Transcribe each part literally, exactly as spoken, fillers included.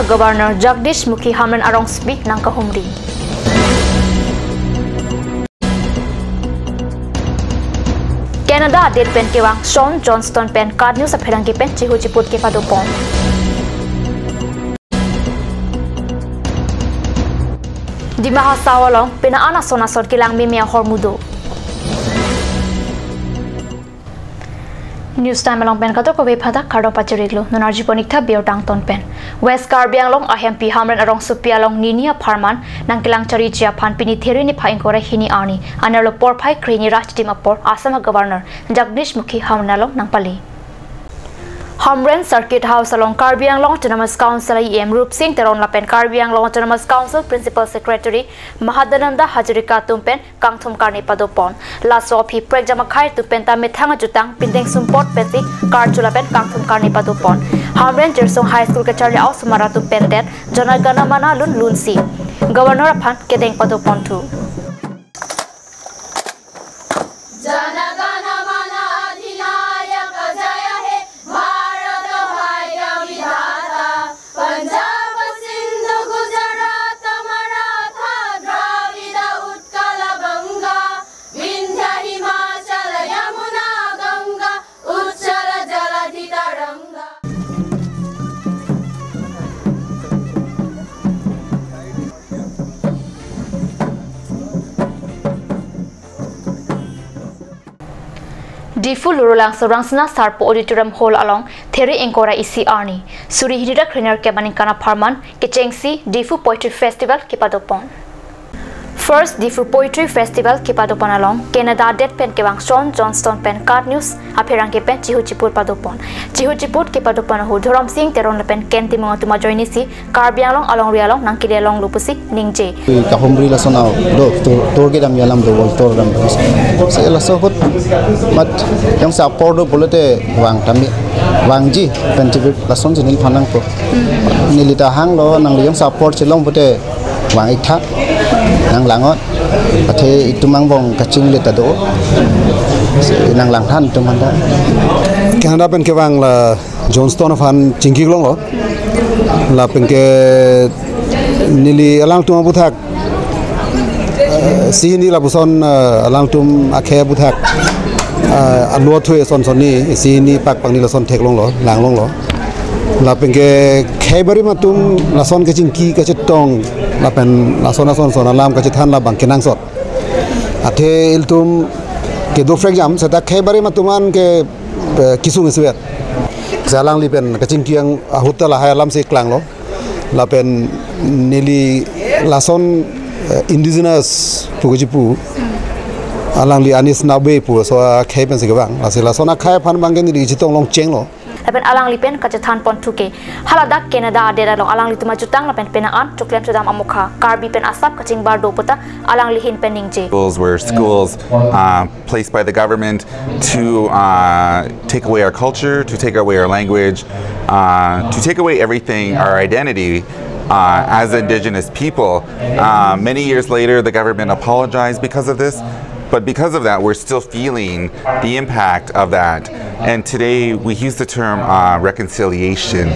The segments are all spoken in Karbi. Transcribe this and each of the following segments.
Governor Jagdish Mukhi Hamren arongsopi nangkahumri. Canada adet pen kevang Sean Johnston pen KAT News apherangke pen chihu chiput kepadopon. Dima Hasao along pena an ason ason kelang meme ahormu do. News Time along pen kadokave aphan ta kardom pachiriklo. Non arjupon ik tha birta angton pen. West Karbi Anglong ahempi Hamren arongsopi along nini apharman nangkelang chariji aphan pini There niphai ingkoi ra hini arni anerlo porphai krehini ra chitim apor Assam Governor Jagdish Mukhi Hamren along nangpale. Hamren Circuit House along Karbi Anglong Autonomous Council EM Rupsing Teron lapen Karbi Anglong Autonomous Council Principal Secretary Mahadananda Hazarika atum pen kangthum karne padopon. Laso aphi prekjam akhei atum pen ta methang ajutang pindeng sumpot pensi karju lapen kangthum karne padopon. Hamren Jirsong High School kacharli a-osomar atum pen det Jana Gana Mana lun lunsi Governor aphan kedeng padoponthu. Jana गण मन अधिनायक जय हे भारत भाग्य विधाता। पंजाब सिंधु गुजरात मराठा द्राविड उत्कल बंगा विंध्य हिमाचल यमुना गंगा उच्छल जलधि तरंगा। Diphu Lurulangso Rangsina Sarpo Auditorium Hall along There ingkoi ra isi arni suri hini ra krehini ra kep aningkan apharman kechengsi Diphu Poetry Festival kepadopon. First Diphu Poetry Festival kepadopon along Canada adet pen kevang Sean Johnston pen KAT News apherangke pen chihu chiput padopon. Chihu chiput kepadopon ahut Dhorom Sing Teron lapen Ken Timung atum ajoinesi Karbi Anglong alongri along nangkele longlo pusi ningje. Kahumri lason a-o do, tour, tour kedam alam do, world tour dam. Se laso ahut mat jongsi apor do pulote vang tame, vangji pen chibit lason si neliphan nangpo. Neli ta hanglo nangli jongsi apor chelong pute vang ik tha, nang langot. Athe itum angbong kachinglit ta do. Se nang langthan itum anta. Canada pen kevang la Johnston aphan chingki longlo. Lapenke neli alangtum aputhak, eh, isi hini lapuson, eh, alangtum akhei aputhak, eh, alu athui ason sonni isi hini pak pangni lason theklonglo, langlonglo. Lapenke khei barim atum lason kachingki kachetong lapen lason ason son alam kachethan labang kenangsot. Athe ilitum kedo prekjam seta khei barim atum an ke, eh, kesung isi vet. Se alangli pen kachingki ahut ta lahai alamsi klanglo. Lapen neli lason, eh, indigenous pu kachipu. Alangli Anis Nabe pu laso akhei pensi kevang. Lasi lason akhei aphan abangke neli chetong longchenglo. Lapen alangli pen kachethanponthu ke haladak Canada adet along alanglitum ajutang lapen pena an choklem chodam amokha Karbi pen asap kachingbar do puta alangli ahin pen ningje. Schools were schools, uh, placed by the government to, uh, take away our culture, to take away our language, uh, to take away everything, our identity, uh, as indigenous people. Uh, many years later, the government apologized because of this, but because of that, we're still feeling the impact of that. And today, we use the term, uh, reconciliation,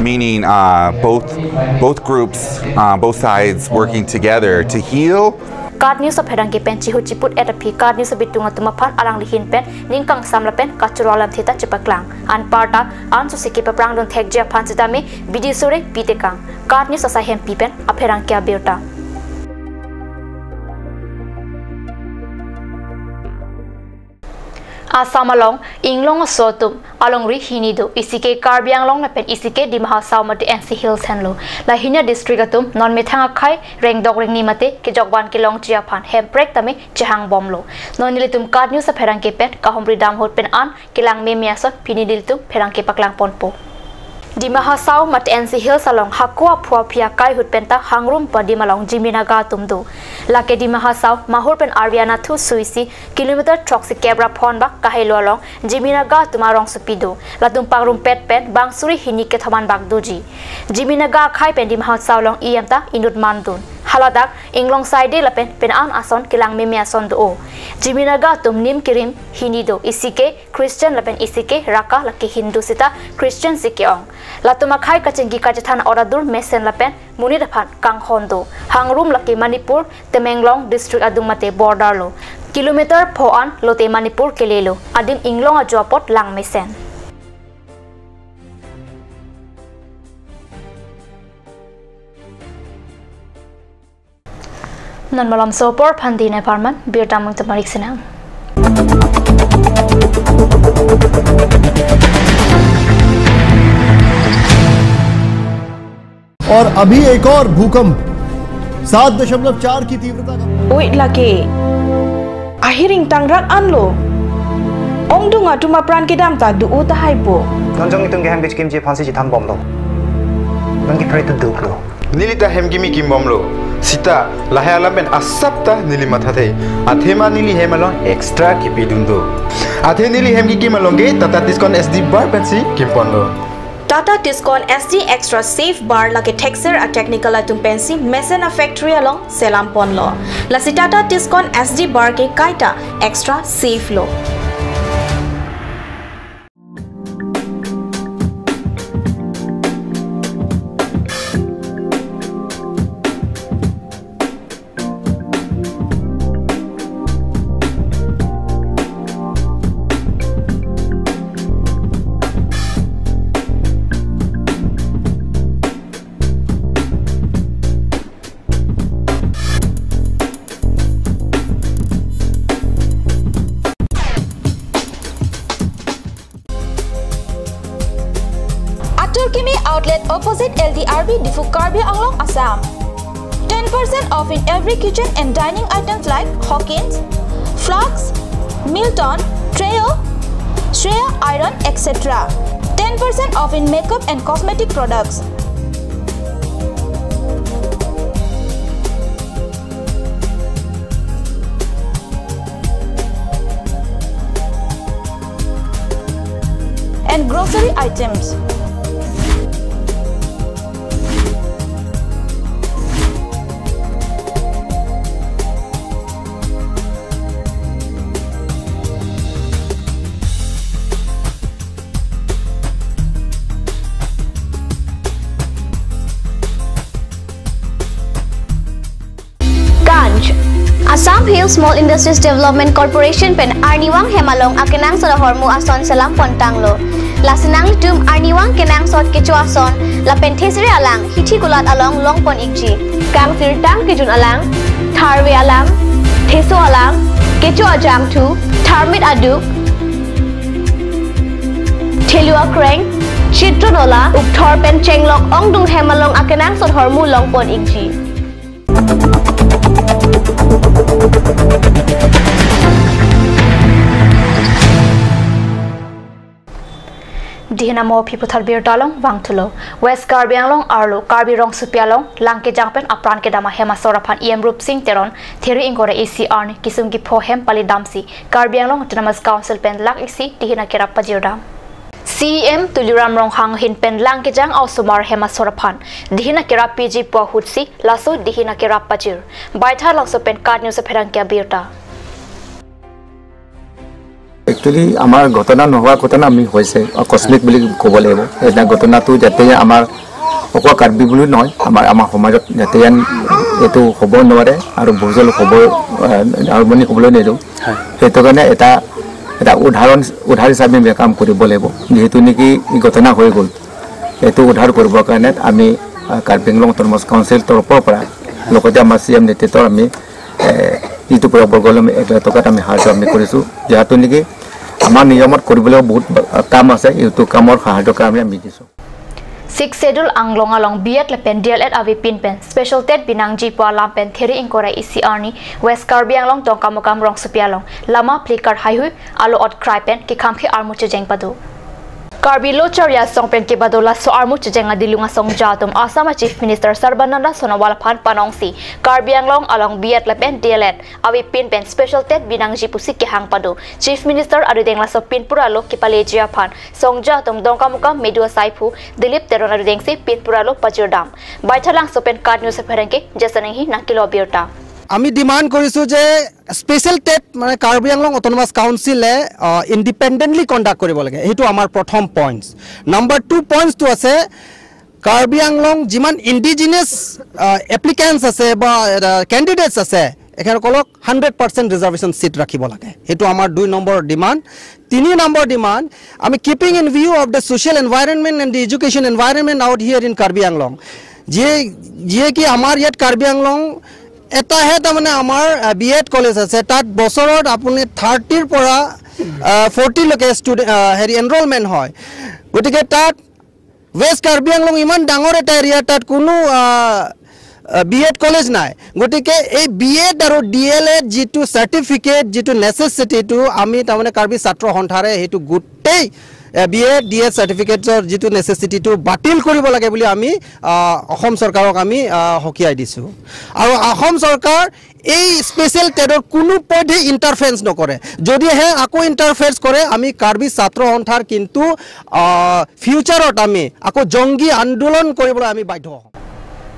meaning, uh, both, both groups, uh, both sides working together to heal. KAT News apherangke pen chihu chiput et aphi KAT News abitung atum aphan alangli ahin pen ning kangsam lapen kachoro alamthe ta chepaklang. Anparta ansose kepaprang dun thekji aphan sitame bidi sore pitekang. KAT News asai hempi pen apherangke abirta. Assam along inglong aso atum alongri hini do, isi ke Karbi Anglong lapen isi ke Dima Hasao mate N C Hills henlo. La hini adistrict atum non methang akhei rengdok rengni mate kejokvan kelongji aphan hemprek tame chehangbomlo. Non nelitum KAT News apherangke pen kahumri dam ahut pena an kelang meme ason pini nelitum pherangke paklangponpo. Dima Hasao mate N C Hills along hako aphu aphi akai ahut penta hangrum pu adim along Jimi Naga atum do. Lake Dima Hasao mahur pen Arvi anatthu suisi kilometer throksi kep ra phonbak kahelo along Jimi Naga atum arongsopi do. Latum pangrumpet pen bang suri hini kethom anbak doji. Jimi Naga akhei pen Dima Hasao along E M ta inut mandun. Haladak inglong saide lapen pen-an ason kelang meme ason do-o. Jimina ga atum nim kirim hini do, isi ke Christian lapen isi ke Raka, lake Hindu sita Christian si ke-ong. Latum akhei kachingki kachethan oradur mesen lapen monit aphan kanghon do. Hangrum lake Manipur, Tamenglong district adung mate border lo. Kilometer pho an lote Manipur kele lo. Adim inglong ajo apot lang mesen. Non malomso apor aphan dine parman, birta mung temarik senang. और अभी एक और भूकंप सात दशमलव चार की तीव्रता का Oi lake. Ahiring tangrak anlo. Ongdung atum apran kedam ta do-o tahai po. Non jong itum ke hem kechikimji aphansi chethan bomlo. Non ke pray to do lo. Neli ta hem kimi kim bomlo. Sita lahai alam pen asap ta neli mathathe. Athema neli hem along extra kipidun do. Athe neli hem kikim along ke Tata Tiscon S D bar pensi kim ponlo. Tata Tiscon S D Extra Safe Bar lake thekser a technical atum pensi mesen a factory along selam ponlo. Lasi Tata Tiscon S D bar ke kaita extra safe lo. Atur Kimi Outlet, opposite L D R B, Diphu, Karbi Anglong, Assam. Ten percent off in every kitchen and dining items like Hawkins, flasks, Milton, Trio, Shreya iron, et cetera. Ten percent off in makeup and cosmetic products. And grocery items. Ganj. Assam Hill Small Industries Development Corporation pen arnivang hem along akenangsot ahormu ason selam pontanglo. Lasi nanglitum arnivang kenangsot kecho ason lapen thesere alang hithi kulat along longpon ikji. Kangsirtang kejun alang, tharve alang, theso alang, kecho ajangthu, tharmit aduk, thelu akreng, chitron ola, ukthor pen chenglok ongdung hem along akenangsot ahormu longpon ikji. Dihin amo aphi puthot birta along vangthulo. West Karbi Anglong arlo Karbi Rongsopi along lang kejang pen apran kedam ahem asor aphan E M Rupsing Teron thiri ingkoi ra isi arni kisung kipho hem palidamsi Karbi Anglong Autonomous Council pen lak isi dihin akerap pajirdam. C E M Tuliram Ronghang ahin pen lang kejang a-osomar hem asor aphan dihin akerap piji pu ahutsi laso dihin akerap pajir. Baithalangso pen KAT News apherangke abirta. Actually আমাৰ ঘটনা নোহোৱা ঘটনা আমি হৈছে, আকস্মিক বুলি ক'ব লাগিব। এতিয়া ঘটনাটো যাতে আমাৰ অকল কাৰ্বি বুলি নহয়, আমাৰ, আমাৰ সমাজত যাতে ইয়ান এইটো হ'ব নোৱাৰে আৰু বুজল হ'ব, আহ, আৰম্ভণি হ'বলৈ নিদিওঁ। হয়। সেইটো কাৰণে এটা, এটা উদাহৰণ, উদাহৰণ হিচাপে আমি কাম কৰিব লাগিব। যিহেতু নেকি এই ঘটনা হৈ গ'ল, এইটো উদ্ধাৰ কৰিবৰ কাৰণে আমি, আহ, কাৰ্বি আংলং অট'নমাছ কাউন্সিল তৰফৰ পৰা লগতে আমাৰ চি এম নেতৃত্বৰ আমি, এ, যিটো প্ৰয়োগ বৰ্গলৈ আমি এক লাখ টকাত আমি সাহায্য আমি কৰিছোঁ। যিহেতু নেকি আমাৰ নিয়মত কৰিবলগীয়া বহুত, আহ, কাম আছে, এইটো কামৰ সাহায্যৰ কাৰণে আমি দিছোঁ। Sixth Schedule Anglong along B Ed lapen D El Ed avepin pen special TET binangji pu alam pen thiri ingkoi ra isi arni West Karbi Anglong Dongkamukam Rongsopi along lama placard haihui alo ot krai pen kekhamphi armu chejeng pado. Karbi Lo Charli Asong pen kebado laso armu chejeng adilung asongja atum Assam a Chief Minister Sarbananda Sonowal aphan panongsi Karbi Anglong along B.Ed lapen D.El.Ed avepin pen special TET binangji pusi kehang pado. Chief Minister arudeng laso pinpura lo kepaleji aphan songja atum Dongkamukam medu asaiphu Dilip Teron arudengsi pinpura lo pajirdam. Baithalangso pen KAT News apherangke Jason Enghi nangkelo birta. আমি ডিমাণ্ড কৰিছো যে special TET মানে কাৰ্বি আংলং অট'নমাছ কাউন্সিলে independently conduct কৰিব লাগে। সেইটো আমাৰ প্ৰথম পইণ্টছ। নাম্বাৰ টু পইণ্টছটো আছে, কাৰ্বি আংলং যিমান ইণ্ডিজিনাছ এপ্লিকেণ্টছ আছে বা কেণ্ডিডেটছ আছে, এখেতসকলক হাণ্ড্ৰেড পাৰ্চেণ্ট ৰিজাৰ্ভেশ্যন ছিট ৰাখিব লাগে। সেইটো আমাৰ দুই নম্বৰ ডিমাণ্ড। তিনি নম্বৰ ডিমাণ্ড, আমি keeping in view of the social environment and the education environment out here in Karbi Anglong, যিয়ে যিয়ে কি আমাৰ ইয়াত কাৰ্বি আংলং এটাহে তাৰমানে আমাৰ বি এড কলেজ আছে, তাত বছৰত আপুনি থাৰ্টিৰ পৰা ফৰ্টিলৈকে ষ্টুডেণ্ট হেৰি এনৰলমেণ্ট হয়। গতিকে তাত ৱেষ্ট কাৰ্বি আংলং ইমান ডাঙৰ এটা এৰিয়া, তাত কোনো বি এড কলেজ নাই। গতিকে এই বি এড আৰু ডি এল এড যিটো চাৰ্টিফিকেট, যিটো নেচেচিটিটো আমি তাৰমানে কাৰ্বি ছাত্ৰ সন্থাৰে সেইটো গোটেই বি এড ডি এড চাৰ্টিফিকেটৰ যিটো নেচেচিটিটো বাতিল কৰিব লাগে বুলি আমি আহ, অসম চৰকাৰক আমি আহ, সকীয়াই দিছোঁ। আৰু অসম চৰকাৰ এই স্পেচিয়েল টেটৰ কোনো পধ্যে ইণ্টাৰফেৰেঞ্চ নকৰে। যদিহে আকৌ ইণ্টাৰফেৰেঞ্চ কৰে, আমি কাৰ্বি ছাত্ৰ সন্থাৰ কিন্তু আহ, ফিউচাৰত আমি আকৌ জংগী আন্দোলন কৰিবলৈ আমি বাধ্য হ'ম।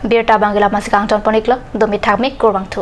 Birta abang ke lapu-an si kangton pon-iklo, dome thakme, kurvangthu.